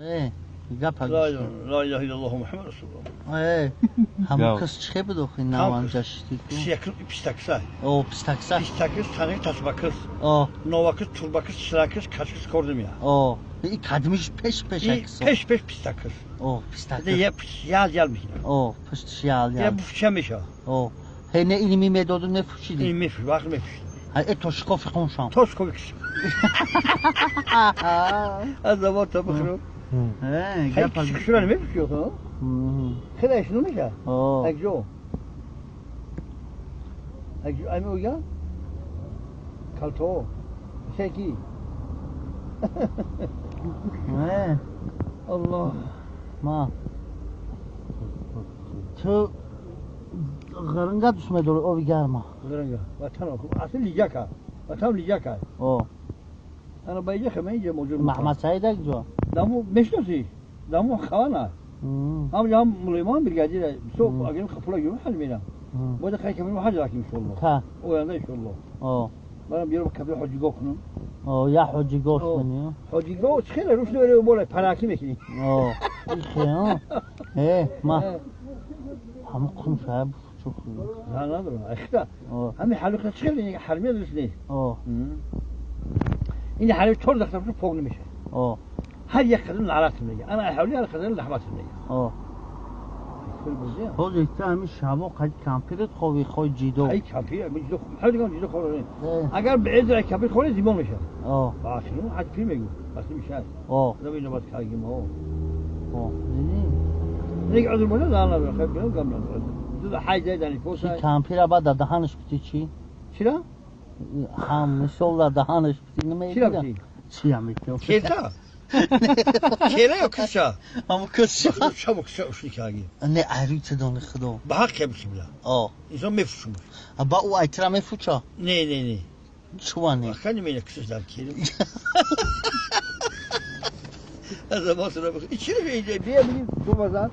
Гап ла илаҳа иллаллоҳ Муҳаммад расулуллоҳ. Ҳамон кас чӣ буд охи наванҷа шидӣ? Якум пистакса. О, пистакса. Пистакис, таник тасбакис. О, новакис, турбакис, чилакис, качкис кордим я. О, и кадмиш пеш пеш аксо. Пеш пеш пистакис. О, пистакис. Я ял ял мекунам. О, пуштиш ял ял. Я буфча меша. О, ҳе не иними медоду мефушиди. Ин мефуш, вақт мефуш. Ҳа, э тошкофи хуншам. Тошкофи кис. Аз завод та бихӯрам. Гап кушура намефуши охо? Хеле ашно меша. Акҷо. Акҷо ами оя? Калто. Шеки. Аллоҳ. Ма. Ту ғиринга дӯст медорӣ оби гарма? Ғиринга. Ватан асл лиҷака. Ватан лиҷака. О. Ана ба иҷа хема иҷа мавҷуд. Маҳмад Саид акҷо? Даму мешносӣ? Даму хавана. Ҳам ҷам Мулаймон бригадир. Со агар хапула гирм ҳал мерам. Бояд хай камин ҳаҷ раким иншоаллоҳ. Та. Оянда иншоаллоҳ. О. Манам биёрам кабир ҳоҷигоҳ кунам. О, я ҳоҷигоҳ кунӣ. Ҳоҷигоҳ хеле руш намере болай параки мекунӣ. О. Ихе, э, ма. Ҳама кун шаб чух. На надорам. Ахта. Ҳами ҳалуқа хеле ҳармия дуст нест. О. Ин ҳалу чор дахта пок намеша. О. Ҳар як қадам лаълат мега. Ана ҳавли ҳар қадам лаҳмат мега. О. ҳозир ту ҳамин шабо қади кампират хови хой ҷидо. Ай кампир, ми ҷидо, ҳар дигар ҷидо хӯрӣ. Агар ба эзра кампир хӯрӣ зимон меша. О. Башину ҳаҷ пир мегу. Бас меша. О. Дам ино бад кагим о. О. Диди? Ниг узр боша зан надорам. Хай бинам гам надорам. Ду ҳай зай дани поса. Кампира бад дар даҳанаш бити чӣ? Чира? Ҳам мисол дар даҳанаш бити намедида. Чира Чия метиё? Келта? Келе ё киша? Ҳамон киша. Шабо киша ушни каги. Не, айрӯи цедони худо. Ба ҳақ кем кибла. О. Инсон мефушум. Ба ӯ айтра мефуча? Не, не, не. Чува не? Аха не мена кисаш дар келе. Аз замон сара бихӯр. Чира бия бия бигир ду базан.